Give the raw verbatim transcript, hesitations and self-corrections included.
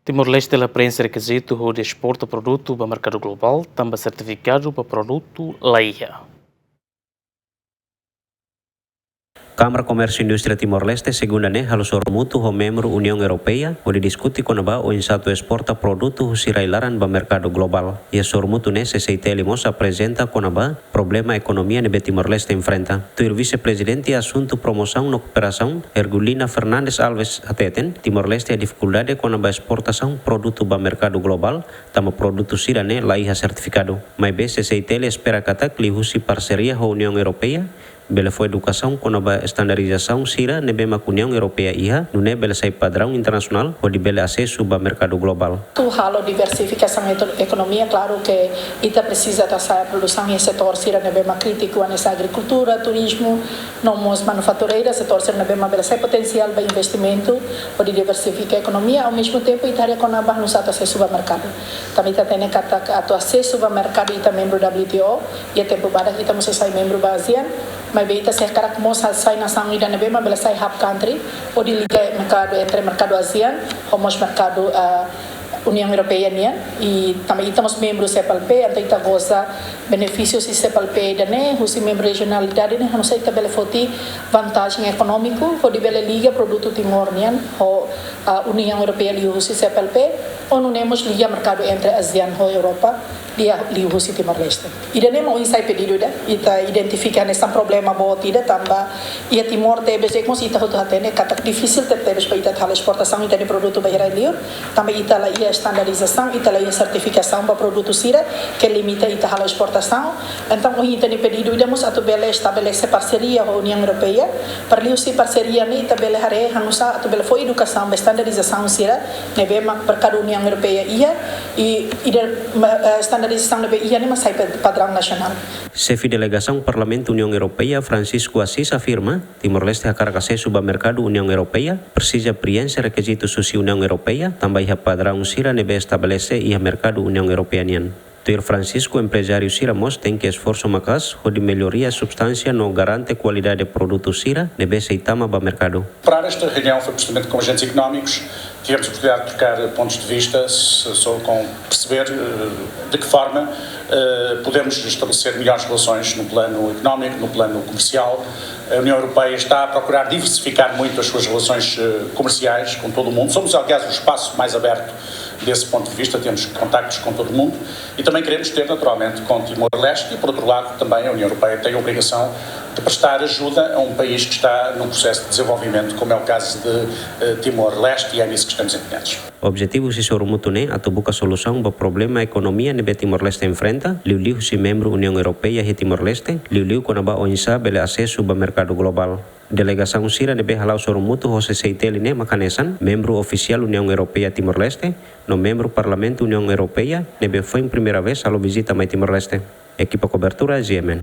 Timor-Leste la preenxe rekizitu hodi esporta produtu ba merkadu globál, tanba sertifikadu ba produtu la iha. Kámara Komérsiu Indústria Timor-Leste, segunda ne'e, halo sorumutu ho membru Uniaun Europeia, hodi diskute kona-ba oinsá atu esporta produtu husi rai-laran ba merkadu globál. Iha sorumutu ne'e, C C I T L mós aprezenta kona-ba problema ekonomia ne'ebé Timor-Leste enfrenta. Tuir Vise-Prezidente Asuntu Promosaun no Kooperasaun, Ergulina Fernandes Alves, hateten, Timor-Leste iha difikuldade kona-ba esportasaun produtu ba merkadu globál, tanba produtu sira-ne'e la iha sertifikadu. Maibé C C I T L espera katak liuhusi parseria ho Uniaun Europeia, bele fó edukasaun kona-ba estandarizasaun sira ne'ebé mak Uniaun Europeia iha, nune'e bele sai padraun internasionál, hodi bele asesu ba merkadu globál. Atu halo diversifikasaun eto-, ekonomia, klaru ke ita presiza atu hasa'e produsaun iha setór sira ne'ebé mak krítiku, hanesan agrikultura, turizmu, no mós manufatureira, setór sira ne'ebé mak bele sai potensiál ba investimentu, hodi diversifika ekonomia, ao mesmo tempo ita haree kona-ba oinsá atu asesu ba merkadu. Tanba ita hatene katak atu asesu ba merkadu ita membru W T O, iha tempu badak ita mós sai membru ba ASEAN, maibé ita sei hakarak mós sai nasaun ida ne'ebé mak bele sai hub country, hodi liga merkadu entre merkadu ASEAN, ho mós merkadu, ah, Uniaun Europeia nian, i tanba ita mós membru C P L P, entaun ita goza benefísiu husi C P L P ida-ne'e, husi membru rejionalidade ne'e, hanesan ita bele foti vantajen ekonómiku, hodi bele liga produtu Timor nian, ho, ah, Uniaun Europeia liuhusi C P L P, ou nune'e mós liga merkadu entre ASEAN ho Europa, liuhusi Timor-Leste. Ida-ne'e mak oinsá pedidu ida, ita identifika hanesan problema boot ida tanba iha Timor tebes, e mós ita hotu hatene katak difisil tebetebes ba ita halo esportasaun ita-nia produtu ba iha rai-liur, tanba ita la iha estandarizasaun, ita la iha sertifikasaun ba produtu sira, ke limita ita halo esportasaun. Entaun, ohin ita-nia pedidu ida mós atu bele estabelese parseria ho Uniaun Europeia, para liuhusi parseria ne'e ita bele haree oinsá atu bele fó edukasaun ba estandarizasaun sira ne'ebé mak merkadu Uniaun Europeia iha, i, i de, ma, eh, estandarizasaun ne'ebé iha ne'e mak sai pa-, padraun nasionál. Xefe delegasaun Parlamentu Uniaun Europeia, Francisco Assis, afirma, Timor-Leste hakarak asesu ba merkadu Uniaun Europeia, presiza preenxe rekizitu husi Uniaun Europeia, tanba iha padraun sira ne'ebé estabelese iha merkadu Uniaun Europeia nian. Tuir Francisco, emprezáriu sira mós tenke esforsu maka'as hodi melloria substánsia no garante kualidade produtu sira ne'ebé sei tama ba merkadu. Para esta reunião foi precisamente com agentes económicos, tivemos a oportunidade de trocar pontos de vista so-, com perceber, eh, de que forma, eh, podemos estabelecer melhores relações no plano económico, no plano comercial. A União Europeia está a procurar diversificar muito as suas relações, eh, comerciais com todo o mundo. Somos, aliás, o espaço mais aberto desse ponto de vista, temos contactos com todo o mundo e também queremos ter, naturalmente, com Timor-Leste e, por outro lado, também a União Europeia tem a obrigação de prestar ajuda a um país que está num processo de desenvolvimento, como é o caso de, eh, Timor-Leste, e é nisso que estamos empenhados. Objetivu husi sorumutu ne'e atu buka solusaun ba problema ekonomia ne'ebé Timor-Leste enfrenta, liuliu husi membru Uniaun Europeia iha Timor-Leste, liuliu kona-ba oinsá bele asesu ba merkadu globál. Delegasaun sira ne'ebé hala'o sorumutu ho C C I T L ne'e mak hanesan membru ofisiál Uniaun Europeia Timor-Leste, no membru Parlamentu Uniaun Europeia ne'ebé foin primeira vez halo vizita mai Timor-Leste. Ekipa kobertura, G M N.